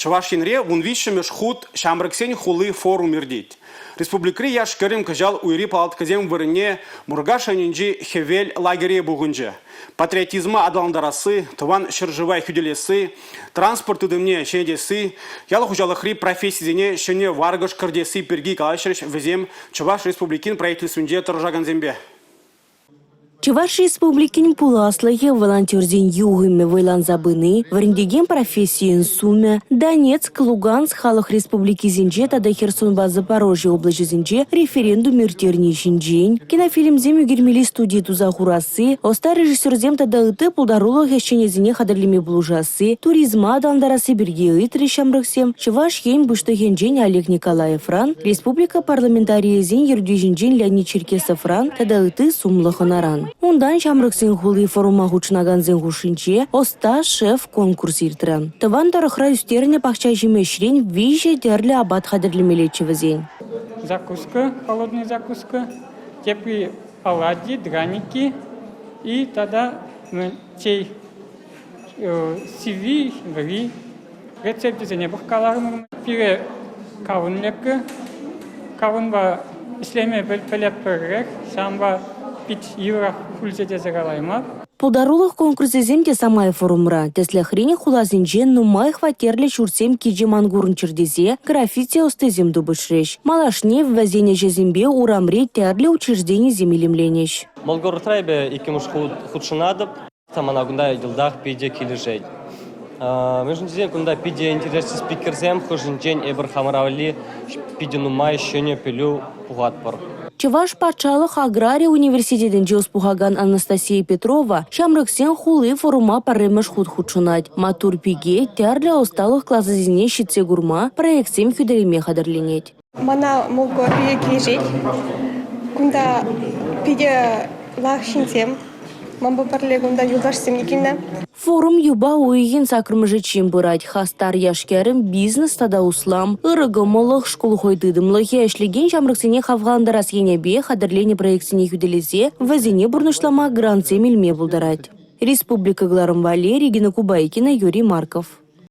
Чӑваш Енре 13-мӗш хут «Ҫамрӑксен хули» форум иртет. Республикӑри яш-кӗрӗм кӑҫал уйри палаткӑсем вырӑнне Муркаш районӗнчи «Хӗвел» лагере пухӑнчӗ. Патриотизма аталантарасси, тӑван ҫӗршыва хӳтӗлесси, транспорт тытӑмне ҫӗнетесси, ял хуҫалӑхри профессисене ҫӗнӗ варкӑш кӗртесси пирки калаҫрӗҫ вӗсем Чӑваш Республикин Правительствинче тӑрӑшакансемпе. Чӑваш Республикин пуласлӑхӗ волонтерсен юхӑмӗ вӑйланса пыни, вӗрентекен профессийӗн сумӗ, Донецк, Луганск халӑх республикисенче тата Херсонпа Запорожье облаҫӗсенче референдум ирттерни ҫинчен, кинофильмсем ӳкермелли студи туса хурасси, ӑста режиссерсем тата ытти пултарулӑх ӗҫченӗсене хатӗрлеме пулӑшасси, туризма аталантарасси пирки ыйтрӗҫ ҫамрӑксем Чӑваш Ен Пуҫлӑхӗнчен Олег Николаевран, республика парламентарийӗсен ертӳҫинчен Леонид Черкесовран тата ытти сумлӑ хӑнаран. Унтан Ҫамрӑксен хули форума хутшӑнакансен хушшинче «Ӑста шеф» конкурс иртрӗ. Тӑван тӑрӑхра ӳстернӗ пахча ҫимӗҫрен виҫӗ тӗрлӗ апат хатӗрлемеллеччӗ вӗсен. Закуска, холодная закуска, тепри оладьи, драники и тата чей сивви, вӗри рецепчӗсене пӑхкаларӑмӑр. Пире кавӑн лекрӗ. Кавӑнпа ӗҫлеме пӗлетпӗрех, ҫавӑнпа пит йывӑрах пулчӗ тесе калаймӑп. Пултарулӑх конкурсӗсем те самай форумра. Тӗслӗхрен, хуласенче нумай хваттерлӗ ҫуртсем кичем ан курӑнччӑр тесе граффити ӑстисем тупӑшрӗҫ. Малашне вӗсен ӗҫӗсемпе урамри тӗрлӗ учрежденисем илемленӗҫ. Молгородра эпӗ иккӗмӗш хут хутшӑнатӑп. Мана кунта йӑлтах питӗ килӗшет. Мӗншӗн тесен кунта питӗ интереслӗ спикерсем хушшинчен эпир хамӑра валли питӗ нумай ҫӗнӗ пӗлӳ пухатпӑр. Чӑваш патшалӑх аграри университетӗнче ӑс пухакан Анастасия Петрова «Ҫамрӑксен хули» форума пӗрремӗш хут хутшӑнать. Маттур пике тӗрлӗ ӑсталӑх класӗсене ҫитсе курма, проектсем хӳтӗлеме хатӗрленет. Мана Молго питӗ килӗшет. Кунта питӗ лайӑх ҫынсем. Манпа пӗрле кунта юлташсем те килнӗ. Форум юпа уйӑхӗн саккӑрмӗшӗччен пырать. Хастар яш-кӗрӗм, бизнес тата услам, ырӑ кӑмӑллӑх, шкул хӑй тытӑмлӑхӗ ӗҫлекен ҫамрӑксене хавхалантарас енӗпе хатӗрленӗ проектсене хӳтӗлесе вӗсене пурнӑҫлама грантсем илме пултарать. Республика кӑларӑм валли Регина Кубайкина, Юрий Марков.